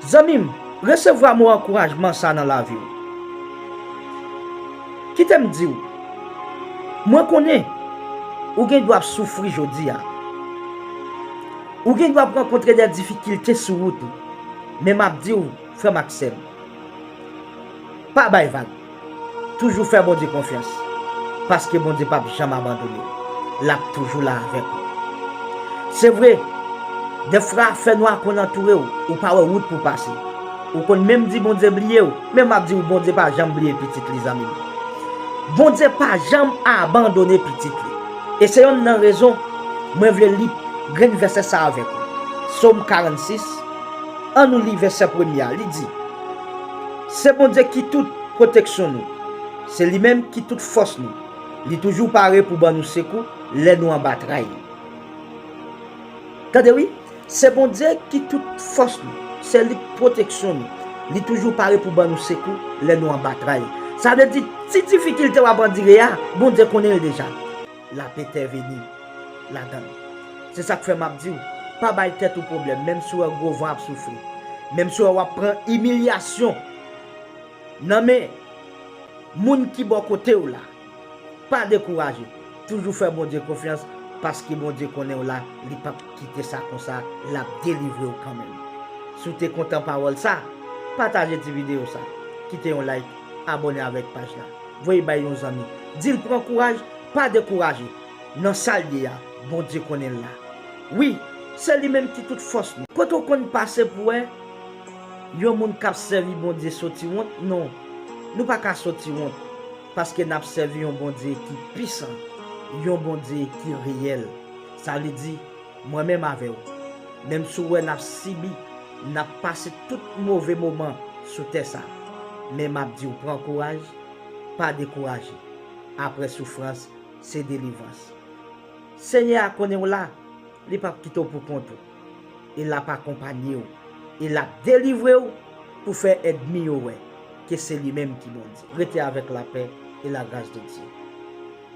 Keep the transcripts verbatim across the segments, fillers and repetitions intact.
Zanmi m, resevwa mo ankourajman sa nan lavi w. Kite m di w, mwen konnen ou gen dwa ap soufri jodi a. Ou gen dwa ap rankontre de difikilte sou wout ou. Men m ap di w, frè m ak sè m, pa bay vag. Toujou fè Bondye konfyans, paske Bondye p ap janm abandone w. L ap toujou la avèk ou. Se vre, dèfwa fènwa konn antoure w, ou pa wè wout pou pase. Ou konn menm di Bondye bliye w, men m ap di w, Bondye pa janm bliye pitit li, zanmi m. Bondye pa janm abandone pitit li. E se yonn nan rezon mwen vle li grenn vèsè sa avèk ou. Sòm karannsis, ann nou li vèsè premye a, li di, se Bondye ki tout pwoteksyon nou. Se li menm ki tout fòs nou. Li toujou pare pou ban nou sekou lè nou anba tray. Tande wi, se Bondye ki tout fòs nou. Se li k pwoteksyon nou. Li toujou pare pou ban nou sekou lè nou anba tray. Sa vle di, ti difikilte w ap andire a, Bondye konnen l deja. L ap entèveni ladan l. Se sa k fè m ap di w, pa bay tèt ou pwoblèm, menm si w wè gwo van ap soufri, menm si w wè w ap pran imilyasyon nan men moun ki bò kote w la. Pa dekouraje. Toujou fè Bondye konfyans, paske Bondye konnen w la, li p ap kite sa konsa, l ap delivre w kanmenm. Si w te kontan pawòl sa, pataje ti videyo sa, kite yon like, abòne avèk paj la, voye bay yon zanmi. Di l pran kouraj, pa dekouraje. Nan sa l ye a, Bondye konnen l la. Wi, se li menm ki tout fòs nou. Kote w konn pase pou wè yon moun k ap sèvi Bondye soti wont? Non, nou pa ka soti wont, paske n ap sèvi yon Bondye ki pisan, yon Bondye ki reyèl. Sa vle di, mwen menm avè w, menm si w wè n ap sibi, n ap pase tout move moman sou tè sa, men m ap di w, pran kouraj, pa dekouraje. Apre soufrans, se delivrans. Senyè a konnen w la, li p ap kite w pou kont ou. E l ap akonpanye w. E l ap delivre w pou fè ènmi yo wè ke se li menm ki Bondye. Rete avèk lapè e lagras de Dye.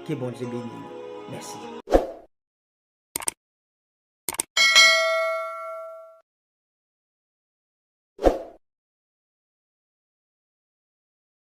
Ke Bondye beni nou. Mèsi.